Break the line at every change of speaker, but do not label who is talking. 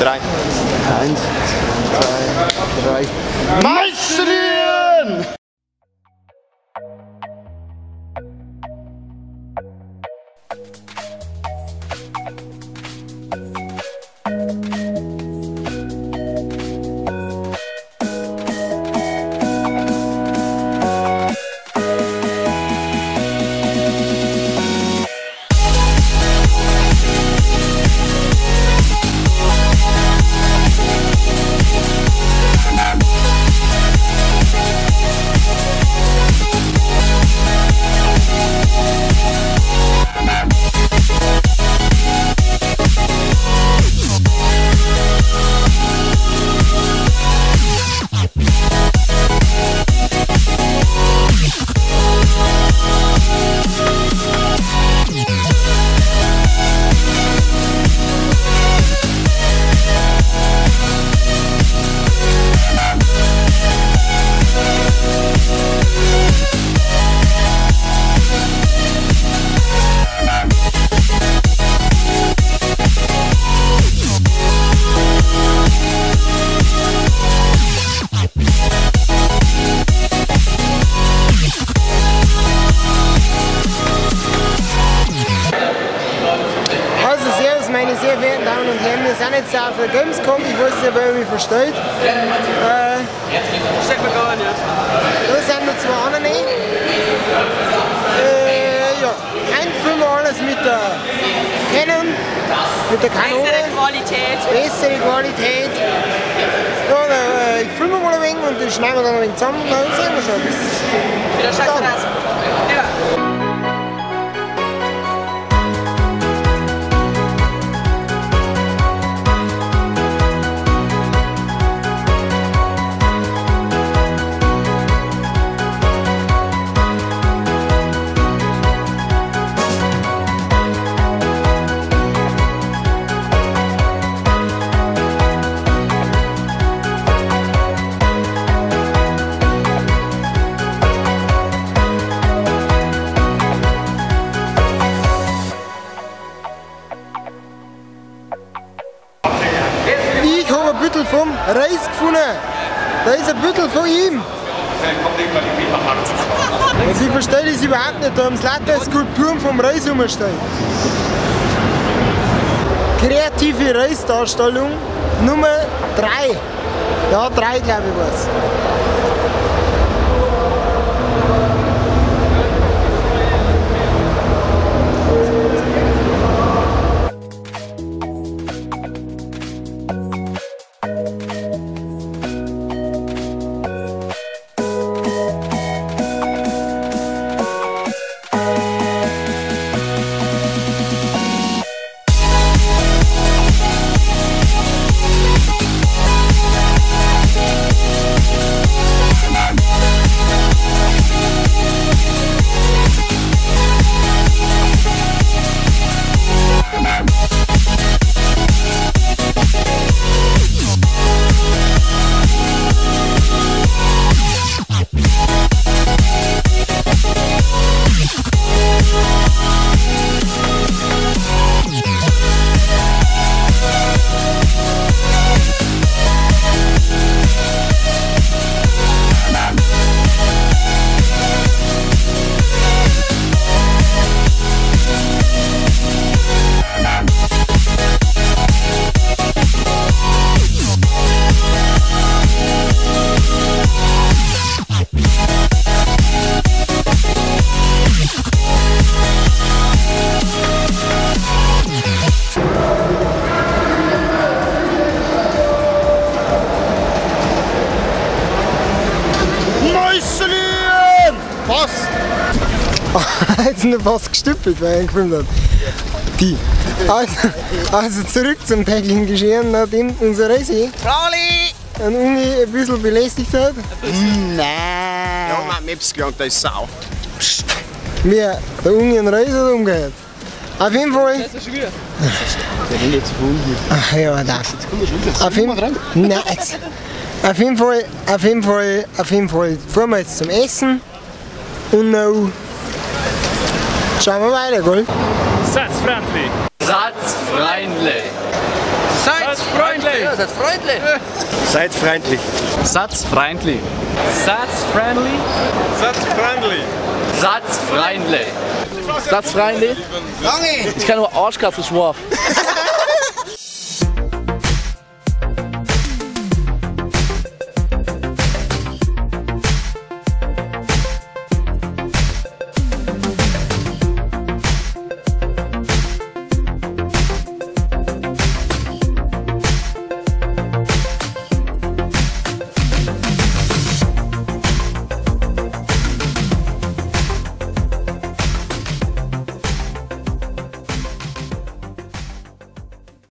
3.
1, 2, 3. Meisterin!
Meine sehr verehrten Damen und Herren, wir sind jetzt auf der Gamescom, ich weiß nicht, wer mich versteht. Da sind noch zwei andere. Ja, einfüllen wir alles mit der Canon, mit der Kanone.
Bessere Qualität.
Bessere Qualität. Ja, dann, ich filme mal ein wenig und das schneiden wir dann ein wenig zusammen, dann sehen wir schon. Bis dann.
Ja.
Ich habe ein Büttel vom Reis gefunden. Da ist ein Büttel von ihm. Was ich verstehe, ist überhaupt nicht. Da haben sie lauter Skulpturen vom Reis rumstehen. Kreative Reisdarstellung Nummer 3. Ja, 3 glaube ich war's.
Fast!
Jetzt sind wir fast gestüppelt, weil er gefilmt hat. Die. Also zurück zum täglichen Geschehen, nachdem unser Reisi einen Ungi ein bisschen belästigt hat.
Nein! Ja, mein Maps gelangt, da ist Sau.
Psst. Wer? Der Ungi und Reis oder umgekehrt? Auf jeden Fall.
Das ist schon wieder.
Der will jetzt Ungi.
Ach ja, da. Auf jeden Fall. Nein, jetzt. Auf jeden Fall, auf jeden Fall, auf jeden Fall fahren wir jetzt zum Essen. Und dann schauen wir weiter, gell?
Seid freundlich!
Seid freundlich!
Seid freundlich!
Freundlich. Ja, seid freundlich.
Seid freundlich.
Satz freundlich. Satz friendly.
Satz friendly.
Satz freundlich. Satz freundlich. Ich kann nur Arschkatze schworf.